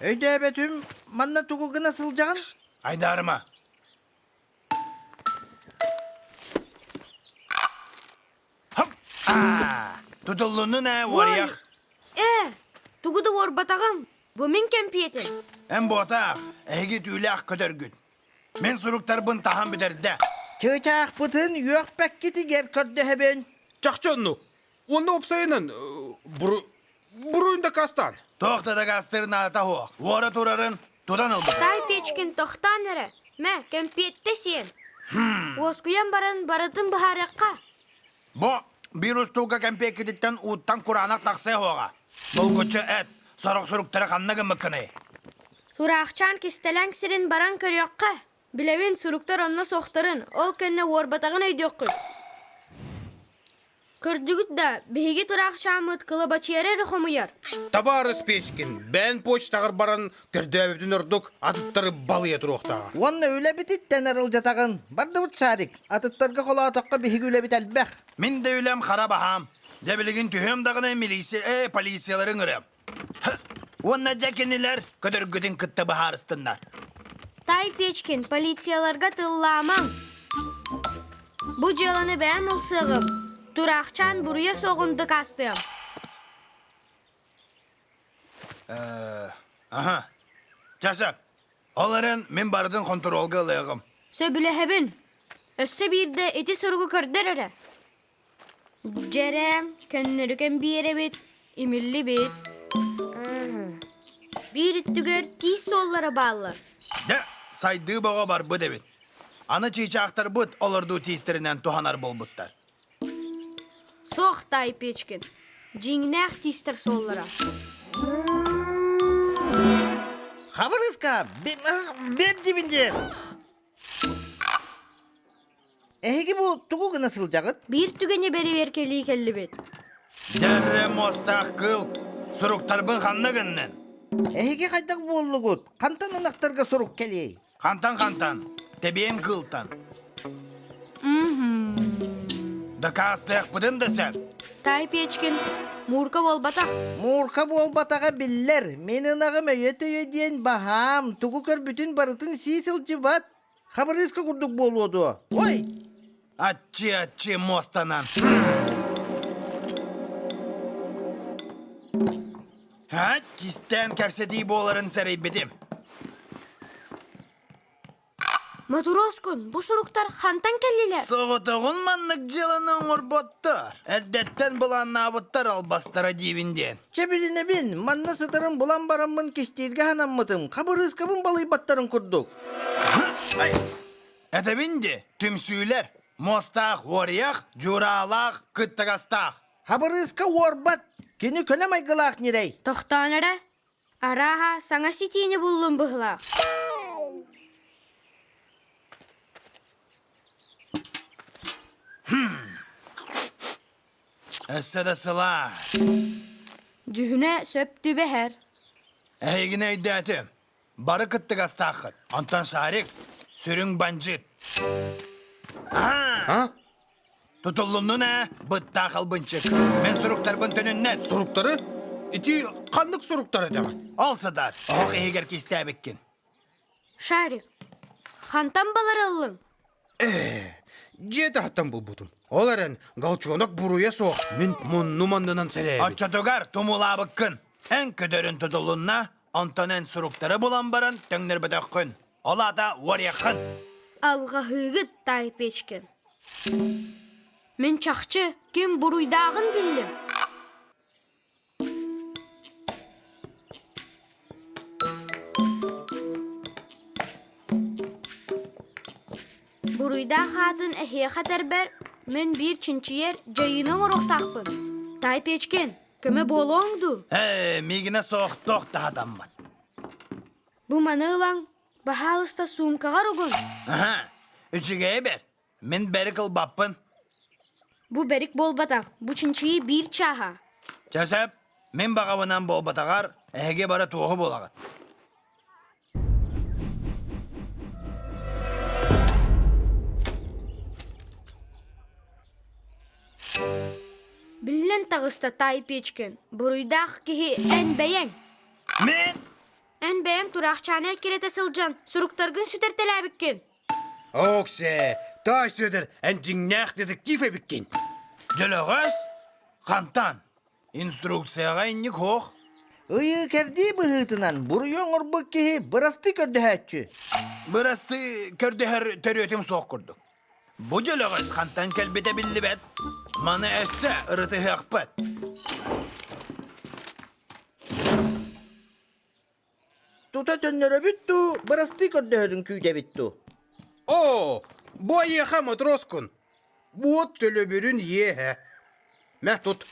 Өйдөөбөтүм, манна тугу гына сылдьаҕын? Айдаарыма. Хоп! Аа! Тутуллуннун ээ, уоруйах. Ээ, тугу да уорбатаҕым. Бу мин кэмпиэтим. Эн буотаах, эһиги түүлээх көтөргүт. Мин суруктарбын таһан бүтэрдэ. Чыычаахпытын үөхпэккитигэр көрдөһөбүн. Чахчы оннук. Уонна уопсайынан буруйун дакаастаан. Туох да дакаастыыр наадата суох. Уора турарын тутан ылбыт. Тай Печкин тохтоон эрэ. Мэ, кэмпиэттэ сиэн. Уоскуйан баран барытын быһаарыахха. Бу биир устууга кэмпиэккититтэн ууттан кураанах тахсыа суоҕа. Булгуччу эт, сорох суруктары ханна гыммыккыный? Тураахчаан кистэлэҥ сирин баран көрүөххэ. Билэбин, суруктар онно суохтарын, ол кэннэ уорбатаҕын өйдүөххүт. Көрдүгүт да, биһиги тураахчааммыт кылабачыйары эрэ хомуйар. Табаарыс Печкин, бэйэн почтаҕар баран көрдөөбүтүн ордук атыттары балыйа туруохтааҕар. Уонна үлэбититтэн арылдьатаҕын. Бардыбыт Шарик, атыттарга холоотоххо биһиги үлэбит элбэх. Мин да үлэм хара баһаам. Дьэ билигин түһүөм даҕаны милиция, э, полициялары ыҥырыам. Уонна дьэ кинилэр көтөргүтүн кытта быһаарыстыннар. Тай Печкин, полицияларга тыллаамаҥ. Бу дьыаланы бэйэм ылсыаҕым. Тураахчаан буруйа суоҕун дакаастыам. Аха. Чэ сөп. Ол эрэн мин барытын хонтуруолга ылыаҕым. Сөбүлэһэбин. Өссө биирдэ ити суругу көрдөр эрэ. Дьэрэ, көннөрү кэмбиэрэбит, имиллибит. Биир өттүгэр тиис суоллара бааллар. Дьэ, сайдыы бөҕө барбыт эбит. Аны чыычаахтарбыт олордуу тиистэринэн туһанар буолбуттар. Суох, таай Печкин. Дьиҥнээх тиистэр суоллара. Хабырыска, бэрдибин диэн. Эһиги бу тугу гына сылдьаҕыт? Биир түгэни бэрэбиэркэлии кэллибит. Дьэрре муостаах кыыл, суруктарбын ханна гыннын? Эһиги хайдах буоллугут? Хантан ынахтарга сурук кэлиэй? Хантан-хантан? Тэбиэн кыылтан. Дакаастыахпытын да сөп. Таай Печкин, Муурка буолбатах. Муурка буолбатаҕа биллэр. Мин ынаҕым өйө-төйө диэн баһаам, тугу көрбүтүн барытын сии сылдьыбат. Хабырыыска курдук буолуо дуо? Ой! Аччы-аччы муостанан. Ха, кистээн кэпсэтии буоларын сэрэйбитим. Мотуруоскун, бу суруктар хантан кэллилэр? Соҕотоҕун маннык дьыаланы оҥорботтор. Эрдэттэн былааннаабыттар албастара диибин диэн. Чэ билинэбин, манна сытарын булан бараммын кистииргэ санаммытым, хабырыыскабын балыйбаттарын курдук. Этэбин ди, түмсүүлэр, муостаах уоруйах, дьураалаах, кыттыгастаах. Хабырыыска уорбат, кини көнө майгылаах ньирэй. Тохтоон эрэ, арааһа саҥа ситиини буллум быһылаах. Өссө да сылаас. Дьүһүнэ сөп түбэһэр. Эһигини өйдөөтүм. Бары кыттыгастааххыт. Онтон Шарик сүрүн бандьыыт. А? Тутуллуннун ээ, быттаах албынчык. Мен суруктарбын төнүннэр. Суруктары? Ити ханнык суруктар этэҕин? Ол сытар. Оһох иһигэр кистээбиккин. Шарик, хантан балар ыллыҥ? Ээ, дьиэ таһыттан булбутум. Ол эрэн, Галчонок буруйа суох. Мин муннум аннынан сэрээбит. Оччотугар тумулаабыккын. Эн көдөрүн тутулунна, онтон эн суруктары булан баран төҥнөрбөтөххүн. Ол аата уоруйаххын. Алҕаһыыгыт, таай Печкин. Мин чахчы ким буруйдааҕын биллим. Буруйдаах аатын эһиэхэ этэрбэр мин биир чинчийэр дьайыыны оҥоруохтаахпын. Таай Печкин, көмө буолуоҥ дуу? Ээ, миигинэ суохтуох таһатаммат. Бу маны ылаҥ, баһаалыста суумкаҕар угун. Аһа, үчүгэйи бэрт. Мин бэрик ылбаппын. Бу бэрик буолбатах, бу чинчийии биир чааһа. Чэ сөп, мин баҕабынан буолбатаҕар, эһиги бары туоһу буолаҕыт. Биллэн таҕыста Таай Печкин, буруйдаах киһи эн бэйэҥ. Мин? Эн бэйэҥ тураахчааны эккирэтэ сылдьан суруктаргын сүтэртэлээбиккин. Оксе, таай Сүөдэр, эн дьиҥнээх детектив эбиккин. Дьөлөҕөс? Хантан? Инструкцияҕа инник суох. Ыйыы-кэрдии быһыытынан буруйу оҥорбут киһи бырастыы көрдөһөөччү. Бырастыы көрдөһөр төрүөтүм суох курдук. Бу дьөлөҕөс хантан кэлбитэ биллибэт. Маны өссө ырытыһыахпыт. Тута төннөрөбүт дуу, бырастыы көрдөһөрүн күүтэбит дуу? Оо, бу айыаха матроскун. Буот төлөбүрүн иэһэ. Мэ тут.